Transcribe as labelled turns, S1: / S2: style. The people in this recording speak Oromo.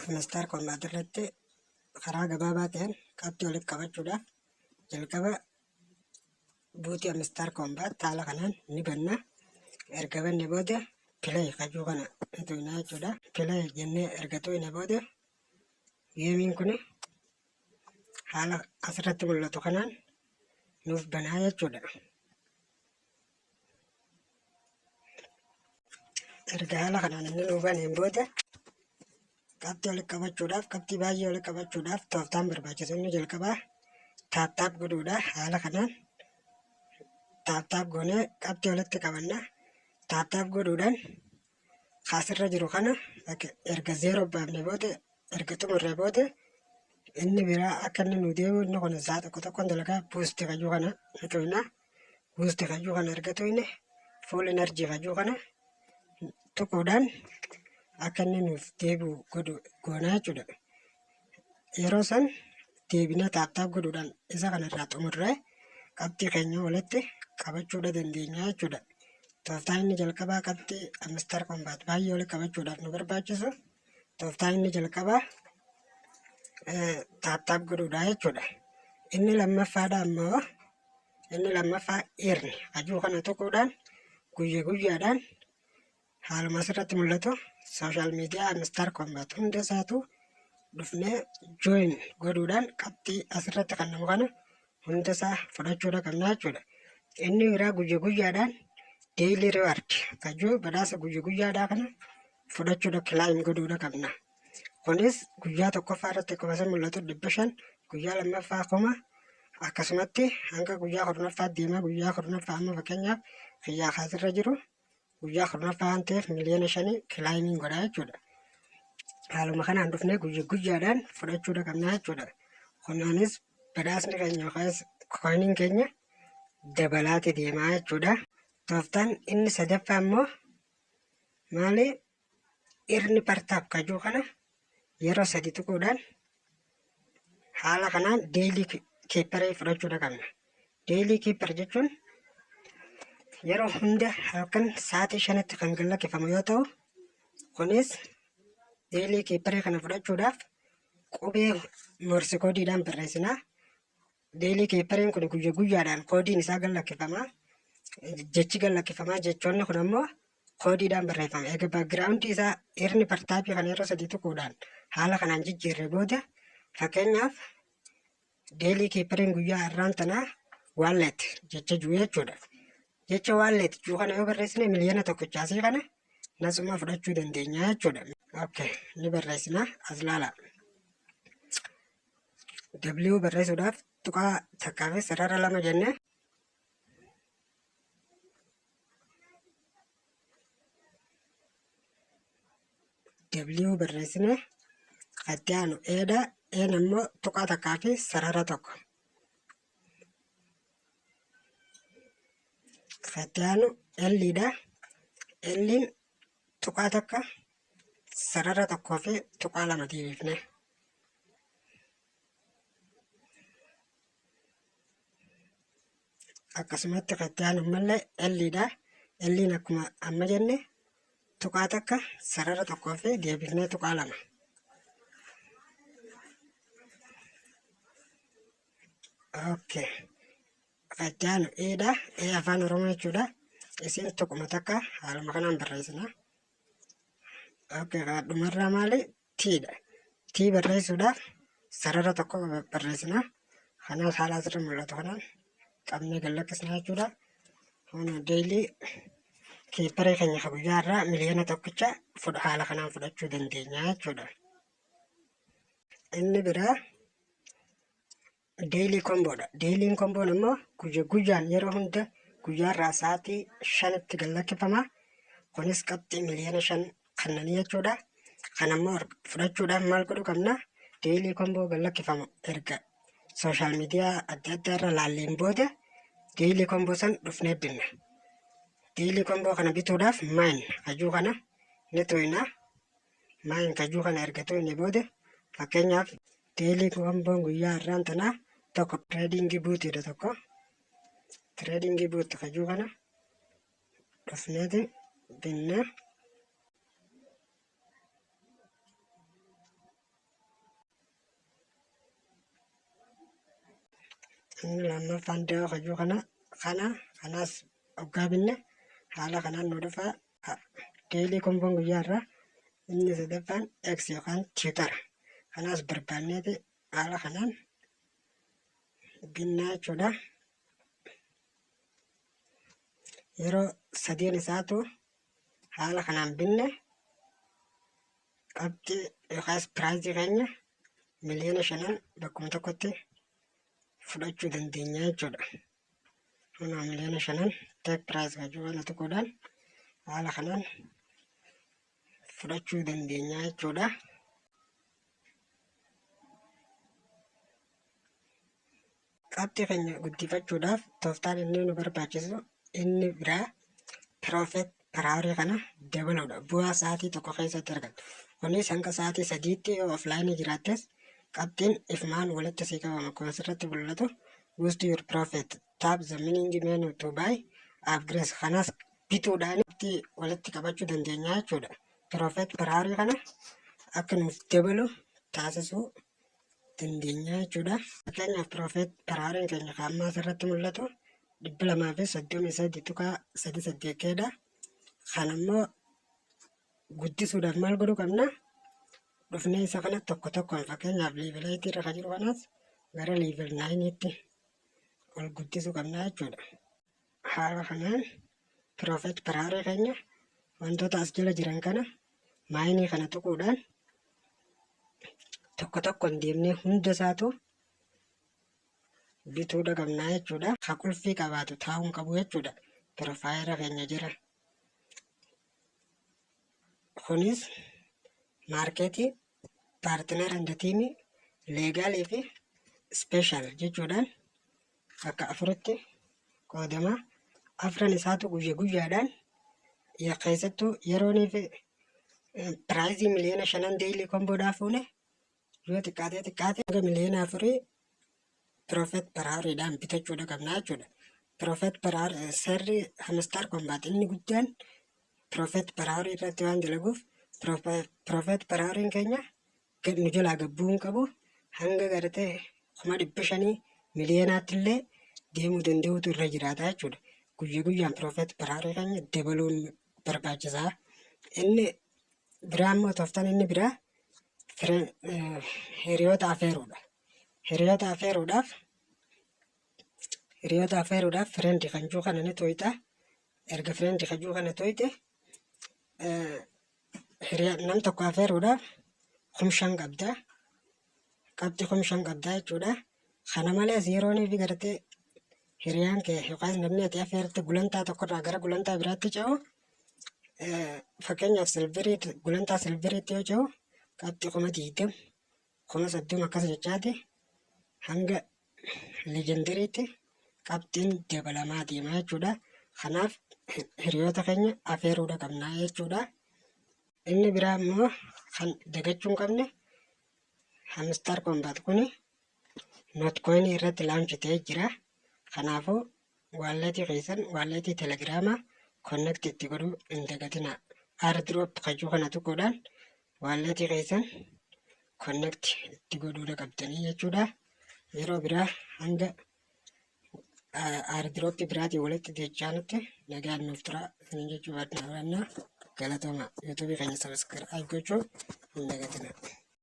S1: Hamster Kombat irratti karaa gabaabaa ta'een qabxii walitti qabachuudhaaf jalqaba buutii Hamster Kombat haala kanaan ni banna. Erga banne booda play kajuu kana ni tuqna jechuudha. Play jennee erga tuqne booda geemiin kun haala asirratti mul'atu kanaan nuuf banaa jechuudha. Erga haala kanaan inni nuu baneen booda qabxii walitti qabachuudhaaf, qabxii baay'ee walitti qabachuudhaaf tooftaan barbaachisu inni jalqabaa tap tap godhuudha. Haala kanaan tap tap goonee qabxii walitti qabanna. Tap tap godhuudhaan kaasirra jiru kana erga zeeroo baafne booda, erga xumurree booda, inni biraa akka inni nu deemu, inni kun sa'a tokko tokkoon dalagaa, boost kajuu kana ni tuqna. Boost kajuu kana erga tuqne, full energy kajuu kana tuquudhaan akka inni nuuf deebi'u godhu goonaa jechuudha. Yeroo san deebinee tap tap godhuudhaan isa kanarraa xumurree qabxii keenya walitti qabachuudha dandeenya jechuudha. Tooftaan inni jalqabaa qabxii Hamster Kombat baay'ee walitti qabachuudhaaf nu barbaachisu, tooftaan inni jalqabaa tap tap godhuudha jechuudha. Inni lammaffaadha ammoo, inni lammaffaa earn kajuu kana tuquudhaan guyya guyyaadhaan haaluma asirratti mul'atu social media Hamster Kombat hunda isaatu dhufnee join godhuudhaan qabxii asirratti kennamu kana hunda isaa fudhachuudha qabna jechuudha. Inni biraa guyya guyyaadhaan daily reward kajuu, badhaasa guyya guyyaadhaa kana fudhachuudha, claim godhuudha qabna. Kunis guyyaa tokkoffaa irratti akkuma isin mul'atu 500, guyyaa lammaffaa 1000, akkasumatti hanga guyyaa 10ffaa deema. Guyyaa 10ffaa amma fakkeenyaaf kiyyaa kaasirra jiru guyyaa 10ffaa waan ta'eef 5,000,000 claimiin godhaa jechuudha. Haaluma kanaan dhufnee guyya guyyaadhaan fudhachuudha qabna jechuudha. Kunaanis badhaasni keenya yookaas coiniin keenya dabalaati deemaa jechuudha. Tooftaan inni sadaffaa immoo maali? Earn per tap kajuu kana yeroo sadi tuquudhaan haala kanaan daily keeperii fudhachuudha qabna. Daily keeper jechuun yeroo hunda halkan sa'aatii 5tti kan gad lakkifamu yoo ta'u, kunis daily keeperii kana fudhachuudhaaf qubee morse koodiidhaan barreessina. Daily keeperiin kun guyya guyyaadhaan koodiin isaa gad lakkifama. Jechi gad lakkifamaa, jechoonni kun ammoo koodiidhaan barreeffama. Egaa background isaa earn per tapii kana yeroo sadii tuquudhaan haala kanaan jijjiirre booda, fakkeenyaaf daily keeperiin guyyaa har'aan tanaa wallet jecha jiru jechuudha. Jecha wallet jiru kana yoo barreessine 1 miliyoona kana nasuma fudhachuu dandeenya jechuudha. Okay, ni barreessina, as laala. W barreessuudhaaf tuqaa takkaa fi sarara lama jenne. W barreessine, itti aanu Eedha. Een ammoo tuqaa takkaa fi sarara tokko. Itti aanu L dha. L'n tuqaa takka, sarara tokkoo fi tuqaa lama deebifne. Akkasumatti kan itti aanu ammallee L dha. L'n akkuma amma jenne tuqaa takka, sarara tokkoo fi deebifnee tuqaa lama. Okay. Kan itti aanu E dha. E Afaan Oromoo jechuudha. Isin tuquma takka haaluma kanaan barreessina. Okay, dhumarraa maali? T dha. T barreessuudhaaf sarara tokko barreessina. Kanaaf haala asirra mul'atu kanaan qabnee gad lakkisna jechuudha. Kun daily keeperii keenya ka guyyaa irraa 1 miliyoona haala kanaan fudhachuu dandeenya jechuudha. Inni biraa daily combodha. Dailyn comboon immoo guyya guyyaan yeroo hunda guyyaarraa sa'aatii 5tti gad lakkifama. Kunis qabxii 5 miliyoona kannanii jechuudha. Kan ammoo fudhachuudhaaf maal godhuu qabna? Daily combo gad lakkifamu erga social media adda addaa irra laalleen booda daily combo san dhufnee binna. Daily combo kana bituudhaaf mine kajuu kana ni tuqna. Mine kajuu kana erga tuqne booda, fakkeenyaaf daily comboon guyyaa har'aan tanaa tokko trading botiidha tokko. Trading bot kajuu kana dhufneeti binna. Inni lammaffaan DAO kajuu kana kanaas hoggaa binne haala kanaan nu dhufa, daily comboon guyyaa irraa. Inni sadaffaan X yookaan Twitter, kanaas barbaanneeti haala kanaan binnaa jechuudha. Yeroo sadeen isaatu haala kanaan binne, qabxii yookaas prizeii keenya 5,000,000 bakkuma tokkotti fudhachuu dandeenya jechuudha. Kunoo 5,000,000 take prize kajuu kana tuquudhaan haala kanaan fudhachuu dandeenya jechuudha. Qabxii keenya guddifachuudhaaf tooftaan inni nu barbaachisu inni biraa profit per hourii kana dabaluudha. Bu'aa sa'aatii tokko keessatti argatu. Kunis hanga sa'aatii 3tti yoo offlineii jiraattes qabxiin ifumaan walitti sii qabama. Akkuma asirratti mul'atu, boost your profit, tap the mining menu to buy upgrades, kanas bituudhaan qabxii walitti qabachuu dandeenya jechuudha. Profit per hourii kana akka nuuf dabalu taasisuu dandeenya jechuudha. Fakkeenyaaf, profit per houriin keenya kan ammaa asirratti mul'atu 233.38 keedha. Kan ammoo guddisuudhaaf maal godhuu qabna? Dhufnee isa kana tokko tokkoon, fakkeenyaaf level 8 irra kan jiru kanas gara level 9tti ol guddisuu qabna jechuudha. Haala kanaan profit per hourii keenya wantoota as jala jiran kana mineii kana tuquudhaan tokko tokkoon deemnee hunda isaatu bituudha qabnaa jechuudha. Ka qulfii qabaatu taa'uun qabu jechuudha. Profilea keenya jira. Kunis marketii, partner and teamii, legalii fi special jechuudhaan bakka afuritti qoodama. Afran isaatu guyya guyyaadhaan, keessattuu yeroonii fi prizeii 5,000,000 daily combodhaa fuune, yoo xiqqaatee xiqqaate hanga 4,000,000 profit per houriidhaan bitachuudha qabna jechuudha. Profit per hour seerri Hamster Kombat inni guddaan profit per hourii irratti waan dalaguuf, profit per houriin keenya nu jalaa gabbuu hin qabu. Hanga gartee 500,000 miliyoonaatti illee deemuu danda'utu irra jiraata jechuudha. Guyya guyyaan profit per hourii keenya dabaluun barbaachisaa. Inni biraa immoo, tooftaan inni biraa hiriyoota afeeruudha. Hiriyoota afeeruudhaaf friend kan jiru kana ni toyita. Erga friend kan jiru kana toyite, nam tokko afeeruudhaaf 5,000 qabda. Qabxii 5,000 qabda jechuudha. Kana malees yeroonii fi gartee hiriyaan kee yookaan namni ati afeerte gulantaa tokkorraa gara gulantaa biraatti ce'u, fakkeenyaaf silverii, gulantaa silveriitti yoo ce'u, qabxii 20,000, 30,000 akkas jechaati hanga legendaryitti qabxiin dabalamaa deema jechuudha. Kanaaf hiriyoota keenya afeeruudha qabnaa jechuudha. Inni biraa immoo kan dagachuu hin qabne, Hamster Kombat kuni Notcoinii irratti launch ta'ee jira. Kanaafuu walletii keessan, walletii Telegramaa connect itti godhuu hin dagatinaa. Airdrop kajuu kana tuquudhaan walletii keessan connect itti godhuudha qabdanii jechuudha. Yeroo biraa hanga airdrop biraatiin walitti deechaanutti nagaan nuuf tura isiniin jechuu barbaanna. Galatooma. YouTubeii keenya subscribe gochuu hin dagatinaa.